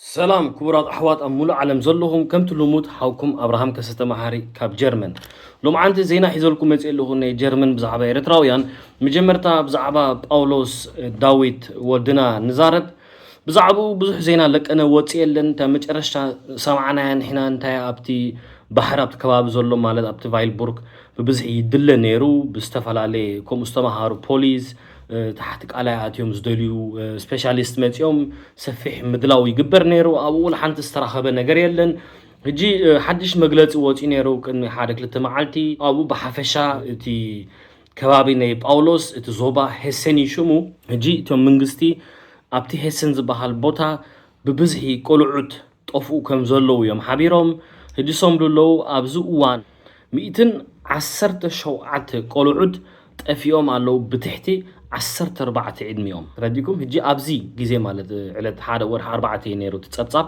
ሰላም ክቡራት ኣሕዋት ኣብ ሙሉእ ዓለም ዘለኹም፣ ከምቲ ልሙድ ሓውኩም ኣብርሃም ከሰተ መሓሪ ካብ ጀርመን። ሎምዓንቲ ዜና ሒዘልኩም መፅእ ኣለኹ ናይ ጀርመን ብዛዕባ ኤርትራውያን። መጀመርታ ብዛዕባ ጳውሎስ ዳዊት ወልድና ንዛረብ። ብዛዕባኡ ብዙሕ ዜና ለቀነ ወፅእ የለን። እታ መጨረሽታ ሰማዕናያ ንሕና እንታይ ኣብቲ ባሕሪ ኣብቲ ከባቢ ዘሎ ማለት ኣብቲ ቫይልቡርግ ብብዝሒ ይድለ ነይሩ። ብዝተፈላለየ ከምኡ ዝተምሃሩ ፖሊስ ታሕቲ ቃላይ ኣትዮም ዝደልዩ ስፔሻሊስት መፂኦም ሰፊሕ ምድላው ይግበር ነይሩ። ኣብኡ ሓንቲ ዝተረኸበ ነገር የለን። ሕጂ ሓድሽ መግለፂ ወፂኡ ነይሩ ቅድሚ ሓደ ክልተ መዓልቲ። ኣብኡ ብሓፈሻ እቲ ከባቢ ናይ ጳውሎስ እቲ ዞባ ሄሰን እዩ ሽሙ። ሕጂ እቶም መንግስቲ ኣብቲ ሄሰን ዝበሃል ቦታ ብብዝሒ ቆልዑት ጠፍኡ ከም ዘለዉ እዮም ሓቢሮም። ሕጂ ሰምሉ ኣለዉ ኣብዚ እዋን ሚእትን ዓሰርተ ሸውዓተ ቆልዑት ጠፊኦም ኣለዉ ብትሕቲ ዓሰርተ ኣርባዕተ ዕድሚኦም። ረዲኩም ሕጂ ኣብዚ ግዜ ማለት ዕለት ሓደ ወርሒ ኣርባዕተ እዩ ነይሩ እቲ ጸብጻብ።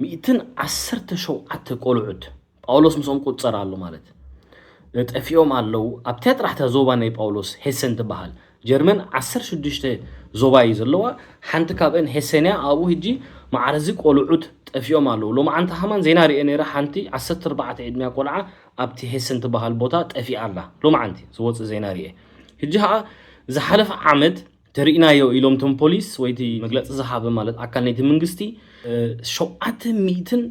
ሚእትን ዓሰርተ ሸውዓተ ቆልዑት ጳውሎስ ምስኦም ቁጸር ኣሎ ማለት ጠፊኦም ኣለዉ። ኣብታ ጥራሕታ ዞባ ናይ ጳውሎስ ሄሰን ትበሃል ጀርመን ዓሰርተ ሽዱሽተ ዞባ እዩ ዘለዋ። ሓንቲ ካብአን ሄሰን እያ። ኣብኡ ሕጂ ማዕረዚ ቆልዑት ጠፊኦም ኣለዉ። ሎማዓንቲ ሃማን ዜና ርእየ ነይረ። ሓንቲ ዓሰርተ ኣርባዕተ ዕድሚያ ቆልዓ ኣብቲ ሄሰን ትበሃል ቦታ ጠፊኣ ኣላ። ሎማዓንቲ ዝወፅእ ዜና ርእየ። ሕጂ ከዓ ዝሓለፈ ዓመት ተርእናዮ ኢሎም ቶም ፖሊስ ወይ እቲ መግለፂ ዝሃበ ማለት ኣካል ናይቲ መንግስቲ ሸውዓተ ሚእትን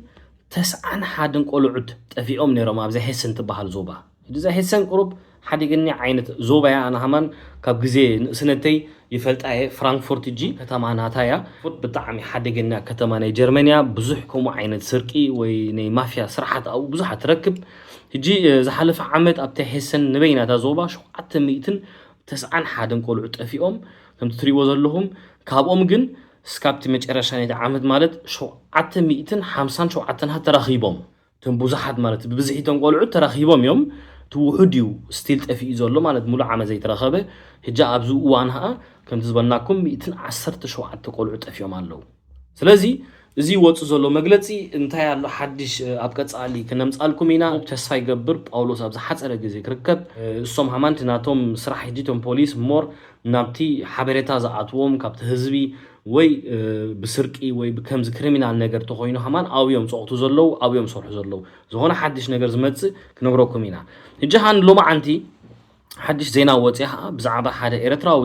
ተስዓን ሓደን ቆልዑት ጠፊኦም ነይሮም ኣብዛ ሄሰን ትበሃል ዞባ። ሕጂ እዛ ሄሰን ቁሩብ ሓደገኛ ዓይነት ዞባ እያ። ኣነ ሃማን ካብ ግዜ ንእስነተይ ይፈልጣ እየ። ፍራንክፉርት ሕጂ ከተማ ናታ እያ። ፍራንክፉርት ብጣዕሚ ሓደገኛ ከተማ ናይ ጀርመን እያ። ብዙሕ ከምኡ ዓይነት ስርቂ ወይ ናይ ማፍያ ስርሓት ኣብኡ ብዙሓት ትረክብ። ሕጂ ዝሓለፈ ዓመት ኣብታ ሄሰን ንበይናታ ዞባ ሸውዓተ ሚእትን ተስዓን ሓደን ቆልዑ ጠፊኦም ከምቲ ትሪእዎ ዘለኹም። ካብኦም ግን እስካብቲ መጨረሻ ናይቲ ዓመት ማለት ሸውዓተ ሚእትን ሓምሳን ሸውዓተን ተራኺቦም። እቶም ብዙሓት ማለት ብብዝሒ እቶም ቆልዑ ተራኺቦም እዮም። እቲ ውሑድ እዩ ስቲል ጠፊኡ ዘሎ ማለት ሙሉእ ዓመት ዘይተረኸበ። ሕጂ ኣብዚ እዋን ኸዓ ከምቲ ዝበልናኩም ሚእትን ዓሰርተ ሸውዓተ ቆልዑ ጠፊኦም ኣለዉ። ስለዚ እዚ ወፁ ዘሎ መግለፂ እንታይ ኣሎ ሓድሽ ኣብ ቀፃሊ ክነምፃልኩም ኢና። ተስፋ ይገብር ጳውሎስ ኣብ ዝሓፀረ ግዜ ክርከብ። እሶም ሃማንቲ ናቶም ስራሕ ሕጂ እቶም ፖሊስ ሞር ናብቲ ሓበሬታ ዝኣትዎም ካብቲ ህዝቢ ወይ ብስርቂ ወይ ብከምዚ ክሪሚናል ነገር ተኮይኑ ሃማን ኣብዮም ፀቕቱ ዘለዉ ኣብዮም ሰርሑ ዘለዉ ዝኾነ ሓድሽ ነገር ዝመፅእ ክነግረኩም ኢና። ሕጂ ሃን ሎማዓንቲ ሓድሽ ዜና ወፂኣ ኸዓ ብዛዕባ ሓደ ኤርትራዊ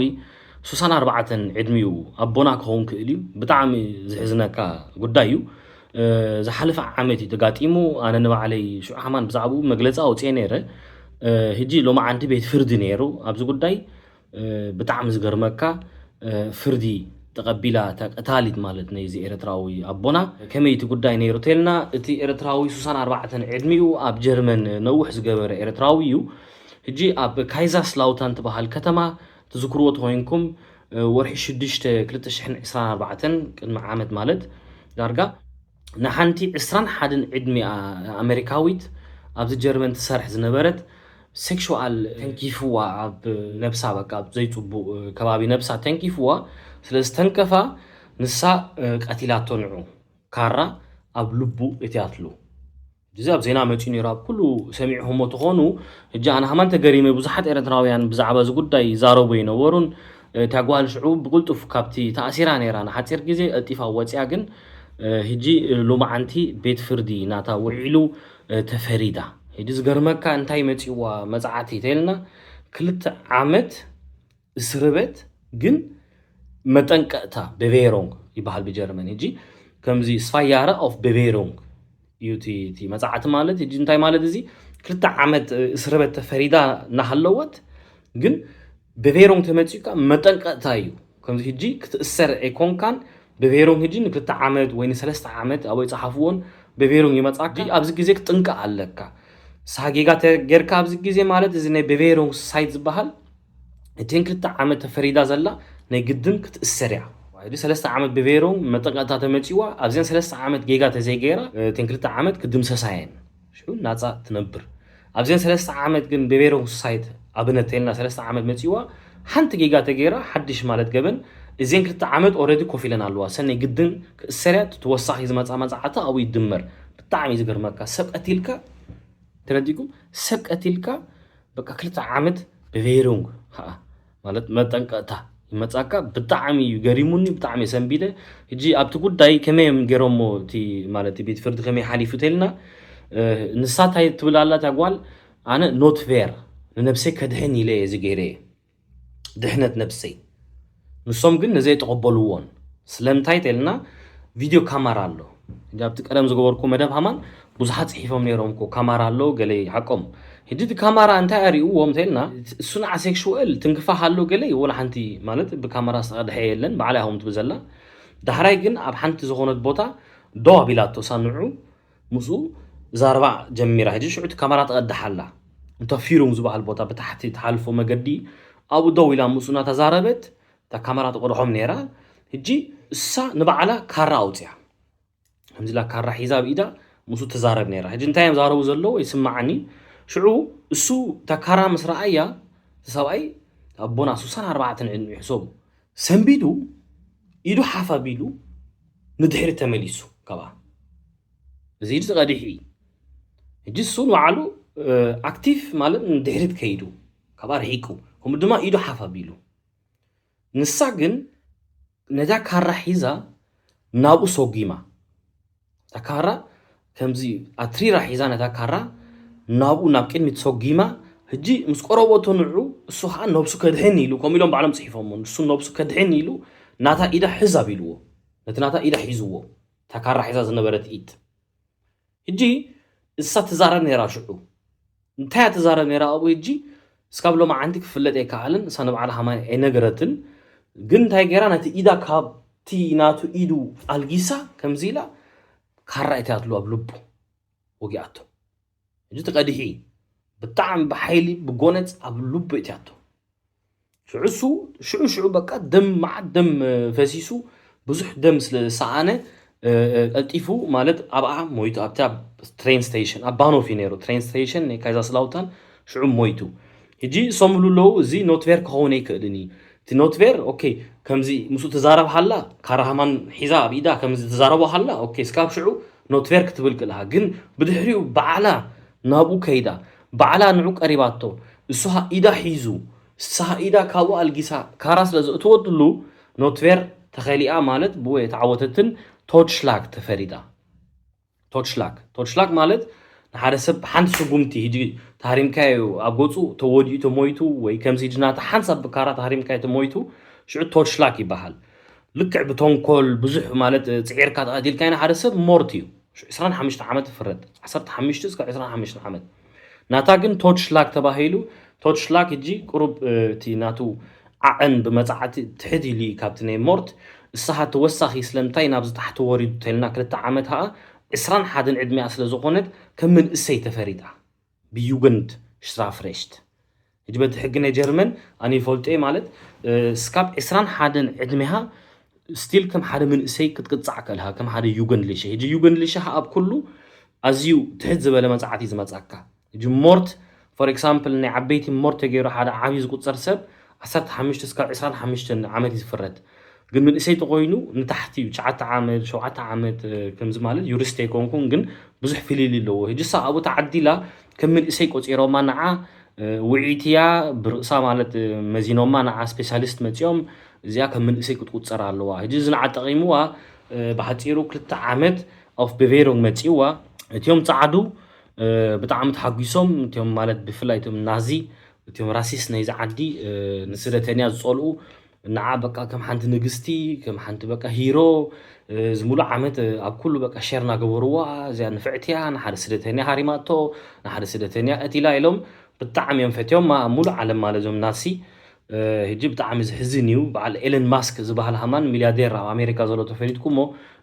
ሱሳን ኣርባዕተን ዕድሚኡ ኣቦና ክኸውን ክእል እዩ። ብጣዕሚ ዝሕዝነካ ጉዳይ እዩ። ዝሓለፈ ዓመት እዩ ተጋጢሙ። ኣነ ንባዕለይ ሽዑ ሃማን ብዛዕባኡ መግለፂ ኣውፅኤ ነይረ። ሕጂ ሎማዓንቲ ቤት ፍርዲ ነይሩ ኣብዚ ጉዳይ። ብጣዕሚ ዝገርመካ ፍርዲ ተቐቢላ እታ ቀታሊት ማለት ናይዚ ኤርትራዊ ኣቦና። ከመይ እቲ ጉዳይ ነይሩ ተልና እቲ ኤርትራዊ ሱሳን ኣርባዕተን ዕድሚኡ ኣብ ጀርመን ነውሕ ዝገበረ ኤርትራዊ እዩ። ሕጂ ኣብ ካይዛስላውታን ትበሃል ከተማ ትዝክርዎ ተኮይንኩም ወርሒ ሽዱሽተ ክልተ ሽሕን ዕስራን ኣርባዕተን ቅድሚ ዓመት ማለት ዳርጋ ንሓንቲ ዕስራን ሓደን ዕድሚኣ ኣሜሪካዊት ኣብዚ ጀርመን ትሰርሕ ዝነበረት ሴክሹዋል ተንኪፍዋ ኣብ ነብሳ በቃ ኣብ ዘይፅቡቅ ከባቢ ነብሳ ተንኪፍዋ ስለ ዝተንከፋ ንሳ ቀቲላቶ ንዑ ካራ ኣብ ልቡ እትያትሉ እዚ ኣብ ዜና መፂኡ ነይሩ ኣብ ኩሉ ሰሚዕኹሞ ትኾኑ። ሕጂ ኣነ ሃማን ተገሪመ ብዙሓት ኤርትራውያን ብዛዕባ እዚ ጉዳይ ይዛረቡ ይነበሩን እታ ጓል ሽዑ ብቅልጡፍ ካብቲ ተኣሲራ ነይራ ንሓፂር ግዜ ቀልጢፋ ወፂያ ግን ሕጂ ሎማዓንቲ ቤት ፍርዲ ናታ ውዒሉ ተፈሪዳ። ሕጂ ዝገርመካ እንታይ መፂዋ መፅዓቲ ተይልና ክልተ ዓመት እስርበት ግን መጠንቀቕታ በቬሮንግ ይበሃል ብጀርመን ሕጂ ከምዚ ስፋያረ ኦፍ በቬሮንግ እዩ እቲ መፅዓቲ ማለት ሕጂ እንታይ ማለት እዚ ክልተ ዓመት እስርበት ተፈሪዳ እናሃለወት ግን በቬሮንግ ተመፂኡካ መጠንቀቕታ እዩ። ከምዚ ሕጂ ክትእሰር ኣይኮንካን በቬሮንግ ሕጂ ንክልተ ዓመት ወይ ንሰለስተ ዓመት ኣበይ ፀሓፍዎን በቬሮንግ ይመፃካ ኣብዚ ግዜ ክጥንቀቕ ኣለካ። ሳጌጋ ጌርካ ኣብዚ ግዜ ማለት እዚ ናይ በቬሮንግ ሳይት ዝበሃል እተን ክልተ ዓመት ተፈሪዳ ዘላ ናይ ግድን ክትእሰር እያ። ሕጂ ሰለስተ ዓመት ብቬሮን መጠንቀቕታ ተመፂዋ ኣብዘን ሰለስተ ዓመት ጌጋ ተዘይገይራ እተን ክልተ ዓመት ክድምሰሳ እየን። ሽዑ ናፃ ትነብር። ኣብዘን ሰለስተ ዓመት ግን ብቬሮን ሳይት ኣብነት ተልና ሰለስተ ዓመት መፂዋ ሓንቲ ጌጋ ተገይራ ሓድሽ ማለት ገበን እዘን ክልተ ዓመት ኦረዲ ኮፍ ኢለን ኣለዋ። ሰነይ ግድን ክእሰር እያ። ተወሳኺ ዝመፃ መፅዓታ ኣብኡ ይድመር። ብጣዕሚ ዝገርመካ ሰብ ቀቲልካ ተረዲኩም ሰብ ቀቲልካ በቃ ክልተ ዓመት ብቬሮንግ ከዓ ማለት መጠንቀቕታ መጻካ ብጣዕሚ እዩ ገሪሙኒ፣ ብጣዕሚ ሰንቢደ። ሕጂ ኣብቲ ጉዳይ ከመይ እዮም ገይሮሞ፣ እቲ ማለት እቲ ቤት ፍርዲ ከመይ ሓሊፉ ተልና፣ ንሳ እንታይ ትብል ኣላ እታ ጓል፣ ኣነ ኖትቬር ንነብሰይ ከድሕን ኢለ እየ እዚ ገይረ እየ፣ ድሕነት ነብሰይ። ንሶም ግን ነዘይ ተቐበልዎን። ስለምንታይ ተልና፣ ቪድዮ ካማራ ኣሎ። ሕጂ ኣብቲ ቀደም ዝገበርኩ መደብ ሃማን ብዙሓት ጽሒፎም ነይሮም እኮ፣ ካማራ ኣሎ ገለ ሓቆም። ሕጂ እቲ ካማራ እንታይ ኣርእይዎም ተልና፣ እሱ ንዓ ሴክሽዋል ትንክፋ ሃሎ ገለ ወላ ሓንቲ ማለት ብካማራ ዝተቐድሐ የለን፣ ባዕላ ኢኹም ትብል ዘላ። ዳሕራይ ግን ኣብ ሓንቲ ዝኾነት ቦታ ደው ኣቢላቶ ሳንዑ ምስኡ ዛረባ ጀሚራ። ሕጂ ሽዑ እቲ ካማራ ትቐድሕ ኣላ። እንተ ፊሩም ዝበሃል ቦታ ብታሕቲ ትሓልፎ መገዲ ኣብኡ ደው ኢላ ምስኡ እናተዛረበት እታ ካማራ ትቐድሖም ነይራ። ሕጂ እሳ ንባዕላ ካራ ኣውፅያ። ከምዚ ኢላ ካራ ሒዛ ኣብ ኢዳ ምስኡ ትዛረብ ነይራ። ሕጂ እንታይ እዮም ዛረቡ ዘለዉ ይስማዓኒ። ሽዑ እሱ እታ ካራ ምስ ረኣያ፣ እቲ ሰብኣይ ኣቦና ስሳን ኣርባዕተን ዕድሚኡ ሕሰቡ። ሰንቢዱ፣ ኢዱ ሓፍ ኣቢሉ ንድሕሪት ተመሊሱ ካብኣ። እዚ ኢዱ ተቐዲሑ እዩ። ሕጂ እሱ ንባዕሉ ኣክቲቭ ማለት ንድሕሪት ከይዱ፣ ካብኣ ርሒቁ፣ ከምኡ ድማ ኢዱ ሓፍ ኣቢሉ። ንሳ ግን ነታ ካራ ሒዛ ናብኡ ሰጒማ። እታ ካራ ከምዚ ኣትሪራ ሒዛ ነታ ካራ ናብኡ ናብ ቅድሚት ሰጒማ። ሕጂ ምስ ቆረበቶ ንዑ፣ እሱ ኸዓ ነብሱ ከድሕን ኢሉ፣ ከምኡ ኢሎም ባዕሎም ጽሒፎሞ፣ ንሱ ነብሱ ከድሕን ኢሉ ናታ ኢዳ ሕዝ ኣቢልዎ። ነቲ ናታ ኢዳ ሒዝዎ፣ እታ ካራ ሒዛ ዝነበረት ኢድ። ሕጂ እሳ ትዛረብ ነይራ ሽዑ። እንታይ እያ ትዛረብ ነይራ ኣብኡ? ሕጂ እስካብ ሎማዓንቲ ክፍለጥ ኣይከኣልን። እሳ ንባዕላ ሃማን ኣይነገረትን። ግን እንታይ ገይራ? ነቲ ኢዳ ካብቲ ናቱ ኢዱ ኣልጊሳ ከምዚ ኢላ ካራ እትያትሉ ኣብ ልቡ ወጊኣቶ። ሕጂ ተቐዲሒ ብጣዕሚ ብሓይሊ ብጎነጽ ኣብ ልቡ እትያቶ። ሽዑ እሱ ሽዑ ሽዑ በቃ ደም፣ መዓት ደም ፈሲሱ፣ ብዙሕ ደም ስለ ዝሰኣነ ቀልጢፉ ማለት ኣብኣ ሞይቱ። ኣብታ ትሬን ስቴሽን ኣብ ባኖፍ እዩ ነይሩ፣ ትሬን ስቴሽን ናይ ካይዛስላውታን። ሽዑ ሞይቱ። ሕጂ እሶም ይብሉ ኣለዉ፣ እዚ ኖትቬር ክኸውን ኣይክእልን እዩ። እቲ ኖትቬር ኦኬ፣ ከምዚ ምስኡ ትዛረብ ሃላ፣ ካራሃማን ሒዛ ኣብ ኢዳ ከምዚ ትዛረቦ ሃላ፣ ኦኬ፣ እስካብ ሽዑ ኖትቬር ክትብል ክእልሃ። ግን ብድሕሪኡ ባዕላ ናብኡ ከይዳ፣ ባዕላ ንዑ ቀሪባቶ፣ እሱሃ ኢዳ ሒዙ፣ እሳሃ ኢዳ ካብኡ ኣልጊሳ ካራ ስለ ዘእተወትሉ፣ ኖትቬር ተኸሊኣ ማለት ብኡ የተዓወተትን ቶችላክ ተፈሪዳ። ቶችላክ፣ ቶችላክ ማለት ንሓደ ሰብ ሓንቲ ስጉምቲ፣ ሕጂ ተሃሪምካዮ ኣብ ገጹ ተወዲኡ ተሞይቱ፣ ወይ ከምዚ ሕጂ ናታ ሓንሳብ ብካራ ተሃሪምካዮ ተሞይቱ፣ ሽዑ ቶችላክ ይበሃል። ልክዕ ብተንኮል ብዙሕ ማለት ጽዒርካ ተቐቲልካዮ ንሓደ ሰብ ሞርት እዩ። ሽዑ ዕስራን ሓሙሽተ ዓመት ይፍረድ። ዓሰርተ ሓሙሽተ እስካብ ዕስራን ሓሙሽተ ዓመት። ናታ ግን ቶችላክ ተባሂሉ። ቶችላክ ሕጂ ቁሩብ፣ እ፣ እቲ ናቱ ዓቐን ብመጻዕቲ ትሕት ኢሉ እዩ ካብቲ ናይ ሞርት። እሳኻ ተወሳኺ ስለምንታይ ናብዚ ታሕቲ ወሪዱ ተልና ክልተ ዓመት ኸኣ ዕስራን ሓደን ዕድሚኣ ስለ ዝኾነት ከም መንእሰይ ተፈሪዳ። ብዩገንድ ሽትራፍሬሽት። ሕጂ በቲ ሕጊ ናይ ጀርመን ኣነ ይፈልጦ እየ ማለት፣ እ፣ እስካብ ዕስራን ሓደን ዕድሜኻ ስቲል ከም ሓደ መንእሰይ ክትቅጻዕ ከለኻ፣ ከም ሓደ ዩገንድሊሸ። ሕጂ ዩገንድሊሸ ኣብ ኩሉ ኣዝዩ ትሕት ዝበለ መጻዕቲ እዩ ዝመጻካ። ሕጂ ሞርት፣ ፎር ኤግዛምፕል፣ ናይ ዓበይቲ ሞርት ተገይሩ ሓደ ዓብዪ ዝቁጸር ሰብ ዓሰርተ ሓሙሽተ እስካብ ዕስራን ሓሙሽተን ዓመት እዩ ዝፍረድ። ግን መንእሰይ ተኮይኑ ንታሕቲ እዩ፣ ትሽዓተ ዓመት፣ ሸውዓተ ዓመት፣ እ፣ ከምዚ ማለት ዩሪስት ኣይኮንኩን፣ ግን ብዙሕ ፍልልይ ኣለዎ። ሕጂ እሳ ኣብኡ ተዓዲላ ከም መንእሰይ ቆጺሮማ ንዓ፣ እ፣ ውዕይቲ እያ፣ ብርእሳ ማለት፣ እ፣ መዚኖማ ንዓ ስፔሻሊስት መጺኦም፣ እዚኣ ከም መንእሰይ ክትቁጸር ኣለዋ። ሕጂ እዚ ንዓ ጠቒምዋ፣ እ፣ ብሓጺሩ ክልተ ዓመት ኣውፍ ቤቬሩንግ መጺእዋ። እቲኦም ጸዓዱ፣ እ፣ ብጣዕሚ ተሓጒሶም፣ እቲኦም ማለት ብፍላይ እቶም ናዚ፣ እቲኦም ራሲስት ናይዚ ዓዲ፣ እ፣ ንስደተኛ ዝጸልኡ፣ ንዓ በቃ ከም ሓንቲ ንግስቲ፣ ከም ሓንቲ በቃ ሂሮ፣ እ፣ እዚ ሙሉእ ዓመት፣ እ፣ ኣብ ኩሉ በቃ ሼር እናገበርዋ፣ እዚኣ ንፍዕቲ እያ፣ ንሓደ ስደተኛ ሃሪማቶ፣ ንሓደ ስደተኛ ቀቲላ ኢሎም ብጣዕሚ እዮም ፈትዮማ ኣብ ሙሉእ ዓለም ማለት እዞም ናዚ። እ፣ ሕጂ ብጣዕሚ ዘሕዝን እዩ። በዓል ኤለን ማስክ ዝበሃል ሃማን ሚልያዴር ኣብ ኣሜሪካ ዘሎ ተፈሊጥኩሞ፣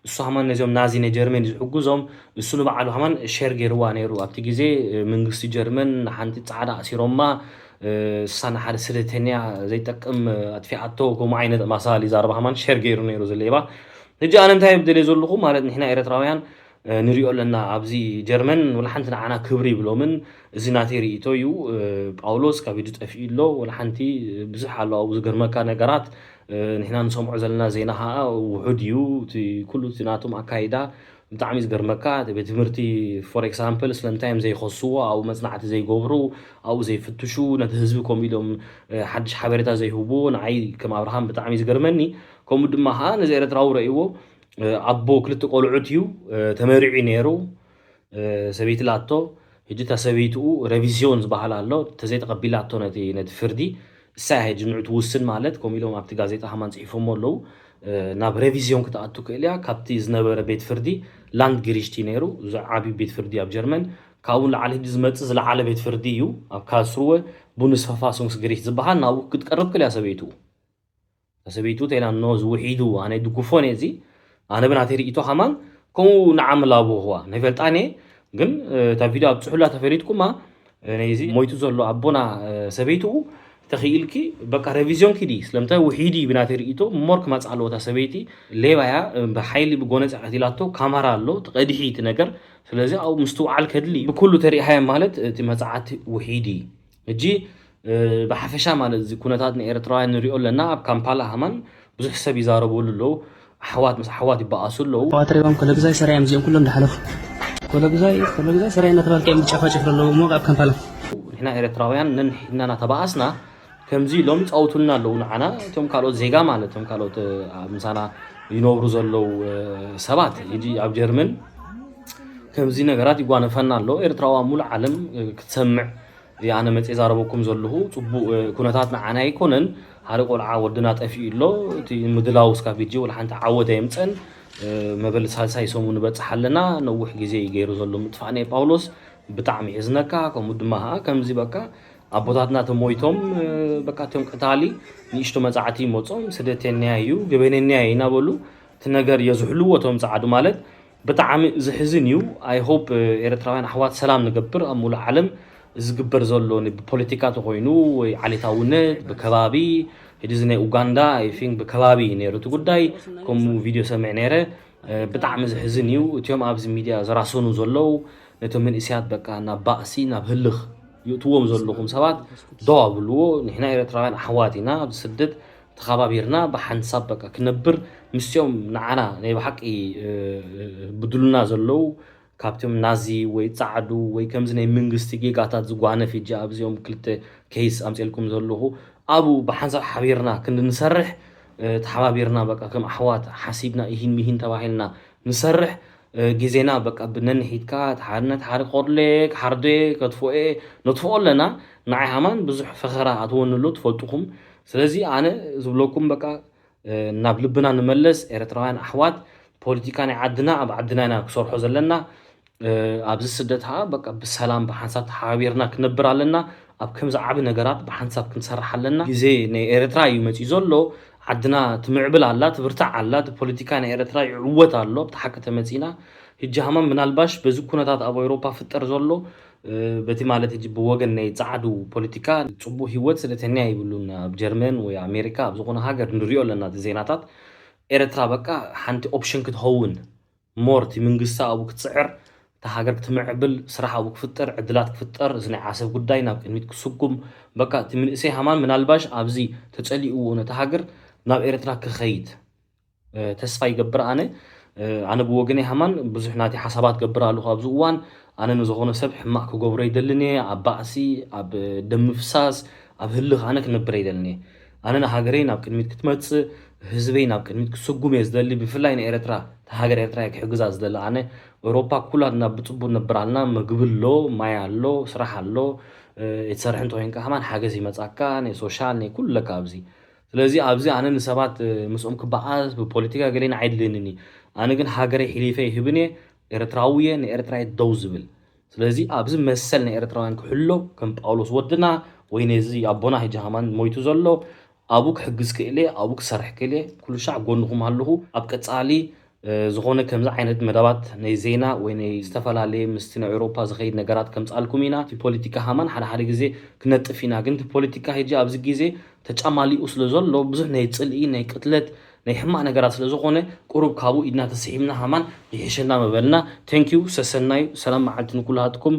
እሱ ሃማን ነዚኦም ናዚ ናይ ጀርመን እዩ ዝሕግዞም። እሱ ንባዕሉ ሃማን ሼር ገይርዋ ነይሩ። ኣብቲ ግዜ፣ እ፣ መንግስቲ ጀርመን ንሓንቲ ጻዕዳ ኣሲሮማ፣ እ፣ እሳ ንሓደ ስደተኛ ዘይጠቅም፣ እ፣ ኣጥፊኣቶ፣ ከምኡ ዓይነት ማሳል ይዛረብ ሃማን ሼር ገይሩ ነይሩ ዝሌባ። ሕጂ ኣነ እንታይ ደልየ ዘለኹ ማለት ንሕና ኤርትራውያን፣ እ፣ ንሪኦ ኣለና ኣብዚ ጀርመን ወላ ሓንቲ ንዓና ክብሪ ይብሎምን። እዚ ናተይ ርእይቶ እዩ። እ፣ ጳውሎስ ካብ ኢዱ ጠፊኡ ኣሎ። ወላ ሓንቲ ብዙሕ ኣሎ ኣብኡ ዝገርመካ ነገራት። እ፣ ንሕና ንሰምዖ ዘለና ዜና ኸኣ ውሑድ እዩ። እቲ ኩሉ እቲ ናቶም ኣካይዳ ብጣዕሚ ዝገርመካ፣ እቲ ቤት ትምህርቲ for example ስለምንታይ እዮም ዘይኸስዎ፣ ኣብኡ መጽናዕቲ ዘይገብሩ፣ ኣብኡ ዘይፍትሹ፣ ነቲ ህዝቢ ከምኡ ኢሎም ሓድሽ ሓበሬታ ዘይህብዎ? ንዓይ ከም ኣብርሃም ብጣዕሚ ዝገርመኒ። ከምኡ ድማ ከዓ ነዚ ኤርትራዊ ረእይዎ፣ ኣቦ ክልተ ቆልዑት እዩ፣ ተመሪዑ ነይሩ፣ ሰበይቲ ላቶ። ሕጂ እታ ሰበይትኡ ሬቪዝዮን ዝበሃል ኣሎ፣ ተዘይተቐቢላቶ ነቲ ነቲ ፍርዲ፣ እሳ እያ ሕጂ ንዑ ትውስን ማለት፣ ከምኡ ኢሎም ኣብቲ ጋዜጣ ከማን ጽሒፎሞ ኣለዉ። ናብ ሬቪዝዮን ክትኣቱ ክእል እያ፣ ካብቲ ዝነበረ ቤት ፍርዲ ላንድ ግሪሽቲ ነይሩ፣ እዚ ዓብዪ ቤት ፍርዲ ኣብ ጀርመን። ካብኡ ንላዕሊ ሕጂ ዝመጽእ ዝለዓለ ቤት ፍርዲ እዩ፣ ኣብ ካስሩወ ቡንስፈፋሱንግስ ግሪሽት ዝበሃል፣ ናብኡ ክትቀርብ ክእል እያ ሰበይትኡ። ሰበይቱ ተይላ ኖ ዝውሒዱ ኣነ ድጉፎን እዚ ኣነ ብናተይ ርእይቶ ከማን ከምኡ ንዓም ላቦ ህዋ ናይ ፈልጣኔ ግን እታ ቪድዮ ኣብ ጽሑላ ተፈሊጥኩማ ነዚ ሞይቱ ዘሎ ኣቦና ሰበይቱ ተኽኢልኪ በቃ ሬቪዝዮን ኪዲ ስለምንታይ ውሒዲ ብናተይ ርእይቶ ሞር ክመጽእ ኣለዎ። እታ ሰበይቲ ሌባ እያ፣ ብሓይሊ ብጎነጽ እያ ቀቲላቶ፣ ካማራ ኣሎ፣ ትቐድሒ እቲ ነገር። ስለዚ ኣብኡ ምስትውዓል ከድሊ እዩ። ብኩሉ ተሪእሃዮ ማለት እቲ መጽዓቲ ውሒዲ። ሕጂ ብሓፈሻ ማለት እዚ ኩነታት ንኤርትራውያን ንሪኦ ኣለና። ኣብ ካምፓላ ሃማን ብዙሕ ሰብ ይዛረበሉ ኣለዉ። ኣሕዋት ምስ ኣሕዋት ይበኣሱ ኣለዉ። ኣሕዋት ሬባም ኮለግዛይ ሰራይ እዮም እዚኦም ኩሎም ዝሓለፉ። ኮለግዛይ ኮለግዛይ ሰራይ እናተባልካ እዮም ዝጨፋጨፍ ዘለዉ እሞ ኣብ ካምፓላ። ንሕና ኤርትራውያን ነንሕድና እናተባኣስና ከምዚ ኢሎም ይጻወቱልና ኣለዉ ንዓና፣ እቶም ካልኦት ዜጋ ማለት እቶም ካልኦት ኣብ ምሳና ይነብሩ ዘለዉ ሰባት። ሕጂ ኣብ ጀርመን ከምዚ ነገራት ይጓነፈና ኣሎ። ኤርትራዊ ኣብ ሙሉእ ዓለም ክትሰምዕ ኣነ መጽ ዛረበኩም ዘለኹ ጽቡቕ ኩነታት ንዓና ኣይኮነን። ሓደ ቆልዓ ወድና ጠፊኡ ኣሎ። እቲ ምድላው እስካብ ሕጂ ወላ ሓንቲ ዓወት ኣየምጸን። መበል ሳልሳይ ሰሙን ንበጽሕ ኣለና። ነዊሕ ግዜ እዩ ገይሩ ዘሎ ምጥፋእ ናይ ጳውሎስ። ብጣዕሚ የሕዝነካ። ከምኡ ድማ ከዓ ከምዚ በቃ ኣቦታትና ተሞይቶም በቃ እቶም ቀታሊ ንእሽቶ መጻዕቲ ይመጾም ስደተኛ እዩ ገበነኛ እዩ እናበሉ እቲ ነገር የዝሕልዎ እቶም ጸዓዱ ማለት ብጣዕሚ ዝሕዝን እዩ። I hope ኤርትራውያን ኣሕዋት ሰላም ንገብር ኣብ ሙሉእ ዓለም ዝግበር ዘሎ ብፖለቲካ ተኮይኑ ወይ ዓሌታውነት ብከባቢ ሕጂ እዚ ናይ ኡጋንዳ I think ብከባቢ ነይሩ እቲ ጉዳይ። ከምኡ ቪድዮ ሰምዕ ነይረ። ብጣዕሚ ዝሕዝን እዩ። እቲኦም ኣብዚ ሚድያ ዝራሰኑ ዘለዉ ነቶም መንእስያት በቃ ናብ ባእሲ ናብ ህልኽ ይእትዎም ዘለኹም ሰባት ደው ኣብልዎ። ንሕና ኤርትራውያን ኣሕዋት ኢና ኣብዚ ስደት ተኸባቢርና ብሓንሳብ በቃ ክነብር ምስኦም ንዓና ናይ ብሓቂ ብድሉና ዘለዉ ካብቶም ናዚ ወይ ጻዕዱ ወይ ከምዚ ናይ መንግስቲ ጌጋታት ዝጓነፍ ሕጂ ኣብዚኦም ክልተ ኬይስ ኣምፅልኩም ዘለኹ ኣብኡ ብሓንሳብ ሓቢርና ክንንሰርሕ ተሓባቢርና በቃ ከም ኣሕዋት ሓሲብና ይሂን ሚሂን ተባሂልና ንሰርሕ ግዜና በቃ ብነንሒትካ ሓደ ነቲ ሓደ ቆርሌ ክሓርዶ ከትፎኤ ነትፍኦ ኣለና። ንዓይ ሃማን ብዙሕ ፈኸራ ኣትወኒ ኣሎ ትፈልጥኹም። ስለዚ ኣነ ዝብለኩም በቃ ናብ ልብና ንመለስ ኤርትራውያን ኣሕዋት። ፖለቲካ ናይ ዓድና ኣብ ዓድና ኢና ክሰርሖ ዘለና። ኣብዚ ስደት ከዓ በቃ ብሰላም ብሓንሳብ ተሓባቢርና ክነብር ኣለና። ኣብ ከምዚ ዓቢ ነገራት ብሓንሳብ ክንሰርሕ ኣለና። ግዜ ናይ ኤርትራ እዩ መፂኡ ዘሎ። ዓድና ትምዕብል ኣላ፣ ትብርታዕ ኣላ። እቲ ፖለቲካ ናይ ኤርትራ ይዕወት ኣሎ። ብቲ ሓቂ ተመፂና ሕጂ ሃማን ምናልባሽ በዚ ኩነታት ኣብ ኤውሮፓ ፍጠር ዘሎ በቲ ማለት ሕጂ ብወገን ናይ ጻዕዱ ፖለቲካ ጽቡቅ ህይወት ስደተኛ ይብሉን ኣብ ጀርመን ወይ ኣሜሪካ ኣብ ዝኾነ ሃገር ንሪኦ ኣለና እቲ ዜናታት። ኤርትራ በቃ ሓንቲ ኦፕሽን ክትኸውን ሞር እቲ መንግስቲ ኣብኡ ክትጽዕር እታ ሃገር ክትምዕብል ስራሕ ኣብኡ ክፍጠር ዕድላት ክፍጠር እዚ ናይ ዓሰብ ጉዳይ ናብ ቅድሚት ክስጉም በቃ እቲ ምንእሰይ ሃማን ምናልባሽ ኣብዚ ተጸሊእዎ ነቲ ሃገር ናብ ኤርትራ ክኸይድ ተስፋ ይገብር ኣነ። ኣነ ብወገነይ ሃማን ብዙሕ ናተይ ሓሳባት ገብር ኣለኹ ኣብዚ እዋን። ኣነ ንዝኾነ ሰብ ሕማቕ ክገብሮ ይደልን እየ። ኣብ ባእሲ፣ ኣብ ደም ምፍሳስ፣ ኣብ ህልኽ ኣነ ክነብር ኣይደልን እየ። ኣነ ንሃገረይ ናብ ቅድሚት ክትመጽእ፣ ህዝበይ ናብ ቅድሚት ክስጉም እየ ዝደሊ። ብፍላይ ንኤርትራ፣ እታ ሃገር ኤርትራ እየ ክሕግዛ ዝደሊ ኣነ። ኤውሮፓ ኩላትና ብጽቡቅ ነብር ኣልና፣ መግቢ ኣሎ፣ ማይ ኣሎ፣ ስራሕ ኣሎ። ኣይትሰርሕ እንተኮይንካ ከማን ሓገዝ ይመጻካ፣ ናይ ሶሻል፣ ናይ ኩሉ ኣለካ ኣብዚ። ስለዚ ኣብዚ ኣነ ንሰባት ምስኦም ክበኣስ ብፖለቲካ ገሌና ኣይድልየንን እዩ። ኣነ ግን ሃገረይ ሒሊፈ ይህብን እየ፣ ኤርትራዊ እየ፣ ንኤርትራ እየ ደው ዝብል። ስለዚ ኣብዚ መሰል ናይ ኤርትራውያን ክሕሎ ከም ጳውሎስ ወድና ወይ ነዚ ኣቦና ሕጂ ሃማን ሞይቱ ዘሎ ኣብኡ ክሕግዝ ክእል እየ፣ ኣብኡ ክሰርሕ ክእል እየ። ኩሉ ሻዕ ጎንኹም ኣለኹ። ኣብ ቀጻሊ ዝኾነ ከምዚ ዓይነት መደባት ናይ ዜና ወይ ናይ ዝተፈላለየ ምስቲ ናይ ኤውሮፓ ዝኸይድ ነገራት ከምጻልኩም ኢና። እቲ ፖለቲካ ሃማን ሓደ ሓደ ግዜ ክነጥፍ ኢና፣ ግን እቲ ፖለቲካ ሕጂ ኣብዚ ግዜ ተጫማሊኡ ስለ ዘሎ ብዙሕ ናይ ጽልኢ ናይ ቅትለት ናይ ሕማቕ ነገራት ስለ ዝኾነ ቁሩብ ካብኡ ኢድና ተስሒብና ሃማን ይሕሸና ምበልና። Thank you ሰሰናዩ ሰላም መዓልቲ ንኩላትኩም።